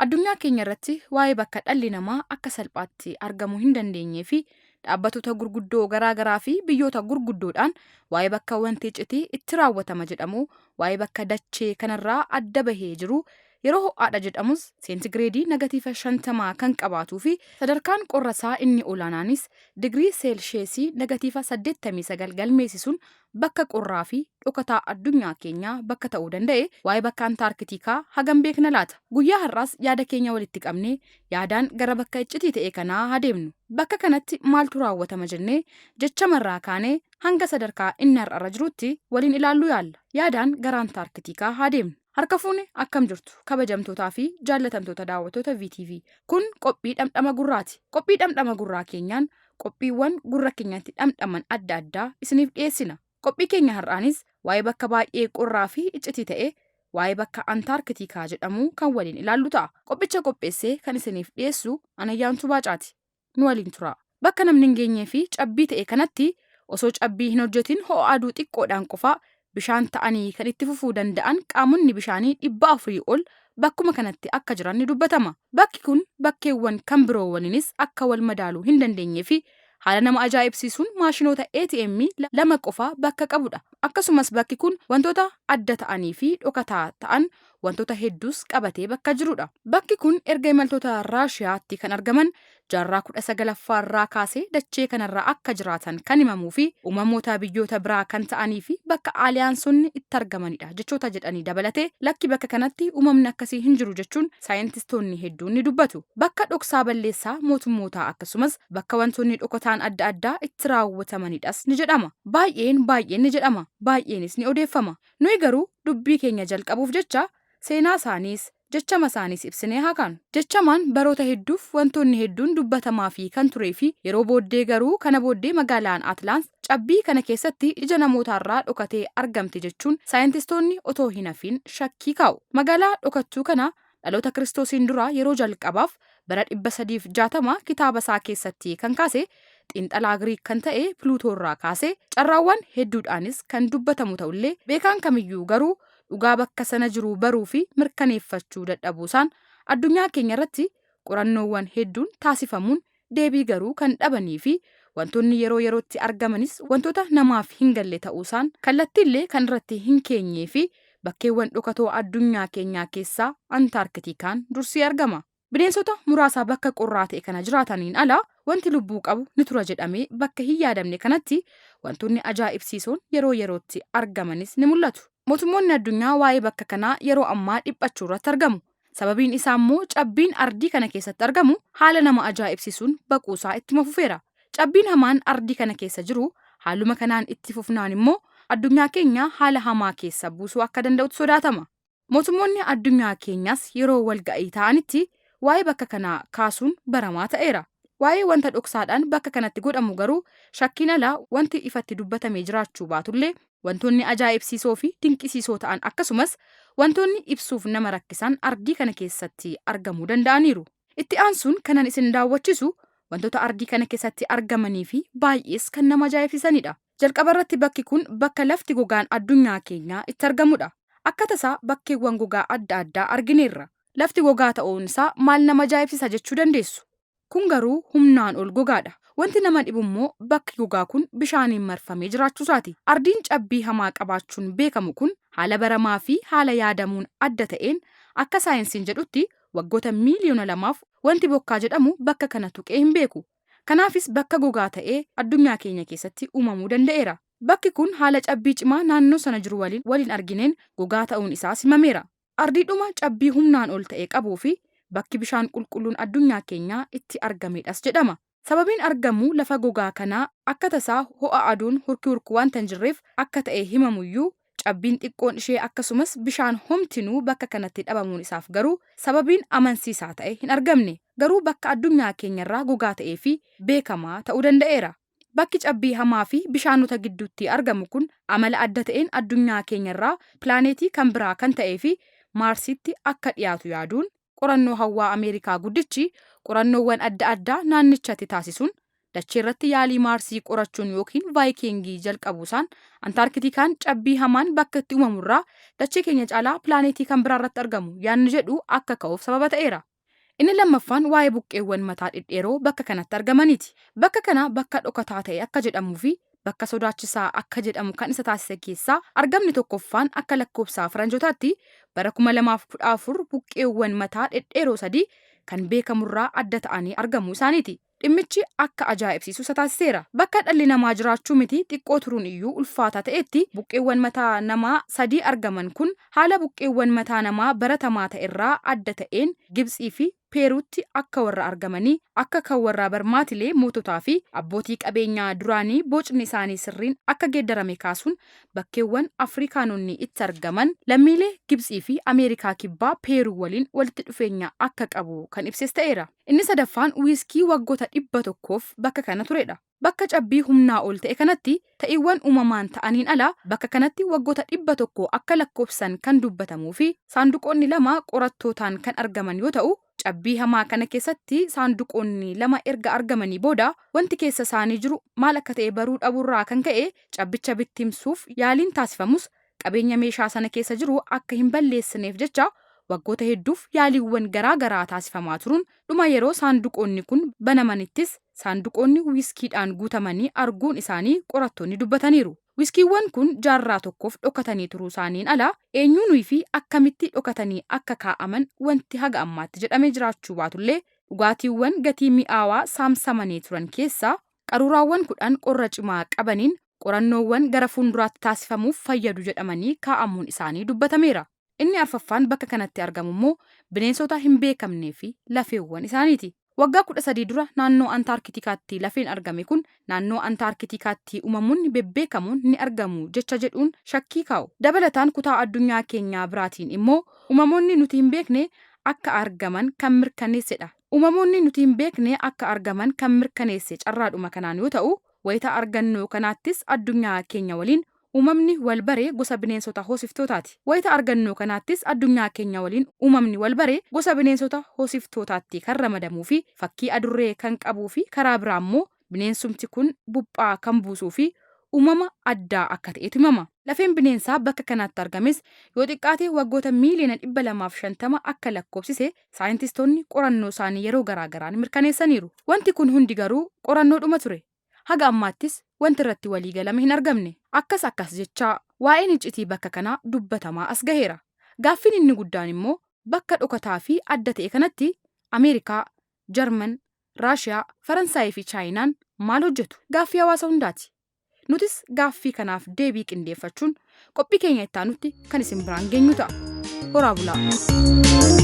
Addunyaa keenya irratti waa'ee bakka dhalli namaa akka salphaatti argamuu hin dandeenyee fi dhaabbattoota gurguddoo garaa garaa fi biyyoota gurguddoodhaan waa'ee bakka wanti iccitii itti raawwatama jedhamu, waa'ee bakka dachee kanarraa adda bahee jiru, yeroo ho'aadha jedhamus seentigireedii negatiiva 50 kan qabaatuu fi sadarkaan qorrasaa inni olaanaanis digirii seelsheesii negatiiva 89 galmeessisuun bakka qorraa fi dhokataa addunyaa keenyaa bakka ta'uu danda'e, waa'ee bakka Antaarkitiikaa hagam beekna laata? Guyyaa har'aas yaada keenya walitti qabnee yaadaan gara bakka iccitii ta'e kanaa haa deemnu. Bakka kanatti maaltu raawwatama jennee jechamarraa kaanee hanga sadarkaa inni har'arra jirutti waliin ilaalluu yaalla. Yaadaan gara Antaarkitiikaa haa deemnu. Harka fuune, akkam jirtu kabajamtootaa fi jaallatamtoota daawwattoota VTV. Kun qophii dhamdhama gurraati. Qophii dhamdhama gurraa keenyaan qophiiwwan gurra keenyatti dhamdhaman adda addaa isiniif dhiyeessina. Qophii keenya har'aanis waa'ee bakka baay'ee qorraa fi iccitii ta'e, waa'ee bakka Antaarkitiikaa jedhamuu kan waliin ilaallu ta'a. Qophicha qopheessee kan isiniif dhiyeessu Anayyaantuu Baacaati. Nu waliin turaa. Bakka namni hin geenyee fi cabbii ta'e kanatti osoo cabbii hin hojjetin ho'a aduu xiqqoodhaan qofaa bishaan ta'anii kan itti fufuu danda'an qaamonni bishaanii 400 ol bakkuma kanatti akka jiran ni dubbatama. Bakki kun bakkeewwan kan biroo waliinis akka wal madaaluu hin dandeenyee fi haala nama ajaa'ibsiisuun maashinoota ATM lama qofa bakka qabudha. Akkasumas bakki kun wantoota adda ta'anii fi dhokataa ta'an wantoota hedduus qabatee bakka jirudha. Bakki kun erga imaltoota Raashiyaatti kan argaman jaarraa 19ffaa irraa kaasee dachee kanarra akka jiraatan kan himamuu fi uumamoota biyyoota biraa kan ta'anii fi bakka aaliyaansonni itti argamanidha jechoota jedhanii dabalatee, lakki bakka kanatti uumamni akkasii hin jiru jechuun saayintistoonni hedduun ni dubbatu. Bakka dhoksaa balleessaa mootummootaa akkasumas bakka wantoonni dhokataan adda addaa itti raawwatamanidhas ni jedhama. Baay'een baay'een ni jedhama. Baay'eenis ni odeeffama. Nuyi garuu dubbii keenya jalqabuuf jecha seenaa isaaniis jechama isaaniis ibsinee haa kaanu. Jechamaan baroota hedduuf wantoonni hedduun dubbatamaafii kan turee fi yeroo booddee garuu kana booddee magaalaan Atlaans cabbii kana keessatti ija namootaarraa dhokatee argamte jechuun saayintistoonni otoo hin hafiin shakkii kaa'u. Magaalaa dhokattuu kana dhaloota Kiristoosiin dura yeroo jalqabaaf bara 360 kitaaba isaa keessatti kan kaase xiinxalaa Giriik kan ta'e Piluutoorraa kaasee carraawwan hedduudhaanis kan dubbatamu ta'ullee, beekaan kamiyyuu garuu dhugaa bakka sana jiru baruu fi mirkaneeffachuu dadhabuusaan addunyaa keenya irratti qorannoowwan hedduun taasifamuun deebii garuu kan dhabanii fi wantoonni yeroo yerootti argamanis wantoota namaaf hin galle ta'uusaan kallattiillee kan irratti hin keenyee fi bakkeewwan dhokatoo addunyaa keenyaa keessaa Antaarkitiikaan dursee argama. Bineensota muraasa bakka qorraa ta'e kana jiraataniin ala wanti lubbuu qabu ni tura jedhamee bakka hin yaadamne kanatti wantoonni ajaa'ibsiisoon yeroo yerootti argamanis ni mul'atu. Mootummoonni addunyaa waa'ee bakka kanaa yeroo ammaa dhiphachuu irratti argamu. Sababiin isaa immoo cabbiin ardii kana keessatti argamu haala nama ajaa'ibsiisuun baquusaa ittuma fufeera. Cabbiin hamaan ardii kana keessa jiru haaluma kanaan itti fufnaan immoo addunyaa keenya haala hamaa keessa buusuu akka danda'utu sodaatama. Mootummoonni addunyaa keenyaas yeroo walga'ii taa'anitti waa'ee bakka kanaa kaasuun baramaa ta'eera. Waa'ee wanta dhoksaadhaan bakka kanatti godhamu garuu shakkiin ala wanti ifatti dubbatamee jiraachuu baatullee, wantoonni ajaa'ibsiisoo fi dinqisiisoo ta'an akkasumas wantoonni ibsuuf nama rakkisan ardii kana keessatti argamuu danda'aniiru. Itti aansuun kanan isin daawwachiisu wantoota ardii kana keessatti argamanii fi baay'ees kan nama ajaa'ibsiisanidha. Jalqabarratti bakki kun bakka lafti gogaan addunyaa keenyaa itti argamudha. Akka tasaa bakkeewwan gogaa adda addaa argineerra. Lafti gogaa ta'uun isaa maal nama ajaa'ibsiisa jechuu dandeessu. Kun garuu humnaan ol gogaadha. Wanti nama dhibu immoo bakki gogaa kun bishaaniin marfamee jiraachuusaati. Ardiin cabbii hamaa qabaachuun beekamu kun haala baramaa fi haala yaadamuun adda ta'een akka saayinsiin jedhutti waggoota miiliyoona lamaaf wanti bokkaa jedhamu bakka kana tuqee hin beeku. Kanaafis bakka gogaa ta'ee addunyaa keenya keessatti uumamuu danda'eera. Bakki kun haala cabbii cimaa naannoo sana jiru waliin waliin argineen gogaa ta'uun isaas himameera. Ardiidhuma cabbii humnaan ol ta'e qabuu fi bakki bishaan qulqulluun addunyaa keenyaa itti argamedhas jedhama. Sababiin argamuu lafa gogaa kanaa akka tasaa ho'a aduun hurki hurku wanta hin jirreef akka ta'e himamuyyuu, cabbiin xiqqoon ishee akkasumas bishaan homtinuu bakka kanatti dhabamuun isaaf garuu sababiin amansiisaa ta'e hin argamne. Garuu bakka addunyaa keenyarraa gogaa ta'ee fi beekamaa ta'uu danda'eera. Bakki cabbii hamaa fi bishaanota gidduutti argamu kun amala adda ta'een addunyaa keenyarraa pilaaneetii kan biraa kan ta'ee fi Maarsitti akka dhiyaatu yaaduun qorannoo hawwaa Ameerikaa guddichi qorannoowwan adda addaa naannichatti taasisuun dacheerratti yaalii Maarsii qorachuun ykn Vaayikingii jalqabuusaan Antaarkitikaan cabbii hamaan bakka itti uumamurraa dachee keenya caalaa pilaaneetii kan biraarratti argamu yaadni jedhu akka ka'uuf sababa ta'eera. Inni lammaffaan waa'ee buqqeewwan mataa dhedheeroo bakka kanatti argamaniiti. Bakka kana bakka dhokataa ta'e akka jedhamuu fi bakka sodaachisaa akka jedhamu kan isa taasise keessaa argamni tokkoffaan akka lakkoofsa faranjootaatti bara 2014 buqqeewwan mataa dhedheeroo 3 kan beekamurraa adda ta'anii argamuu isaaniiti. Dhimmichi akka ajaa'ibsiisu isa taasiseera. Bakka dhalli namaa jiraachuu miti xiqqoo turuun iyyuu ulfaataa ta'etti buqqeewwan mataa namaa 3 argaman kun haala buqqeewwan mataa namaa baratamaa ta'erraa adda ta'een Gibxii fi Peeruutti akka warra argamanii akka kan warra barmaatilee moototaa fi abbootii qabeenyaa duraanii bocni isaanii sirriin akka geeddarame kaasuun bakkeewwan Afrikaanonni itti argaman lammiilee Gibxii fi Ameerikaa Kibbaa Peeruu waliin walitti dhufeenya akka qabu kan ibses ta'eera. Inni sadaffaan wiiskii waggoota 100f bakka kana turedha. Bakka cabbii humnaa ol ta'e kanatti ta'iiwwan uumamaan ta'aniin ala bakka kanatti waggoota 100 akka lakkoofsan kan dubbatamuu fi saanduqoonni 2 qorattootaan kan argaman yoo ta'u, cabbii hamaa kana keessatti saanduqoonni 2 erga argamanii booda wanti keessa isaanii jiru maal akka ta'e baruu dhabuurraa kan ka'e cabbicha bittimsuuf yaaliin taasifamus qabeenya meeshaa sana keessa jiru akka hin balleessineef jecha waggoota hedduuf yaaliiwwan garaa garaa taasifamaa turuun dhuma yeroo saanduqoonni kun banamanittis saanduqoonni wiiskiidhaan guutamanii arguun isaanii qorattoonni dubbataniiru. Wiiskiiwwan kun jaarraa tokkoof dhokatanii turuu isaaniin ala eenyuunii fi akkamitti dhokatanii akka kaa'aman wanti haga ammaatti jedhamee jiraachuu baatullee dhugaatiiwwan gatii mi'aawaa saamsamanii turan keessaa qaruuraawwan 10 qorra cimaa qabaniin qorannoowwan gara fuulduraatti taasifamuuf fayyadu jedhamanii kaa'amuun isaanii dubbatameera. Inni arfaffaan bakka kanatti argamu immoo bineensota hin beekamnee fi lafeewwan isaaniiti. Waggaa 13 dura naannoo Antaarkitikaatti lafeen argame kun naannoo Antaarkitikaatti uumamoonni bebbeekamoon ni argamu jecha jedhuun shakkii kaa'u. Dabalataan kutaa addunyaa keenyaa biraatiin immoo uumamoonni nuti hin beekne akka argaman kan mirkaneessedha. Uumamoonni nuti hin beekne akka argaman kan mirkaneesse carraadhuma kanaan yoo ta'u, wayita argannoo kanaattis addunyaa keenya waliin uumamni wal bare gosa bineensota hoosiftootaati. Wayita argannoo kanaattis addunyaa keenya waliin uumamni wal bare gosa bineensota hoosiftootaatti kan ramadamuu fi fakkii adurree kan qabuu fi karaa biraa immoo bineensumti kun buphaa kan buusuu fi uumama addaa akka ta'etu himama. Lafeen bineensaa bakka kanaatti argames yoo xiqqaate waggoota miiliyoona 250 akka lakkoofsise saayintistoonni qorannoo isaanii yeroo garaa garaan mirkaneessaniiru. Wanti kun hundi garuu qorannoodhuma ture. Haga ammaattis wanti irratti walii galame hin argamne. Akkas akkas jechaa waa'een iccitii bakka kanaa dubbatamaa as gaheera. Gaaffiin inni guddaan immoo bakka dhokataa fi adda ta'e kanatti Ameerikaa, Jarman, Raashiyaa, Faransaayii fi Chaayinaan maal hojjetu? Gaaffii hawaasa hundaati. Nutis gaaffii kanaaf deebii qindeeffachuun qophii keenya itti aanutti kan isin biraan geenyu ta'a. Horaa bulaa!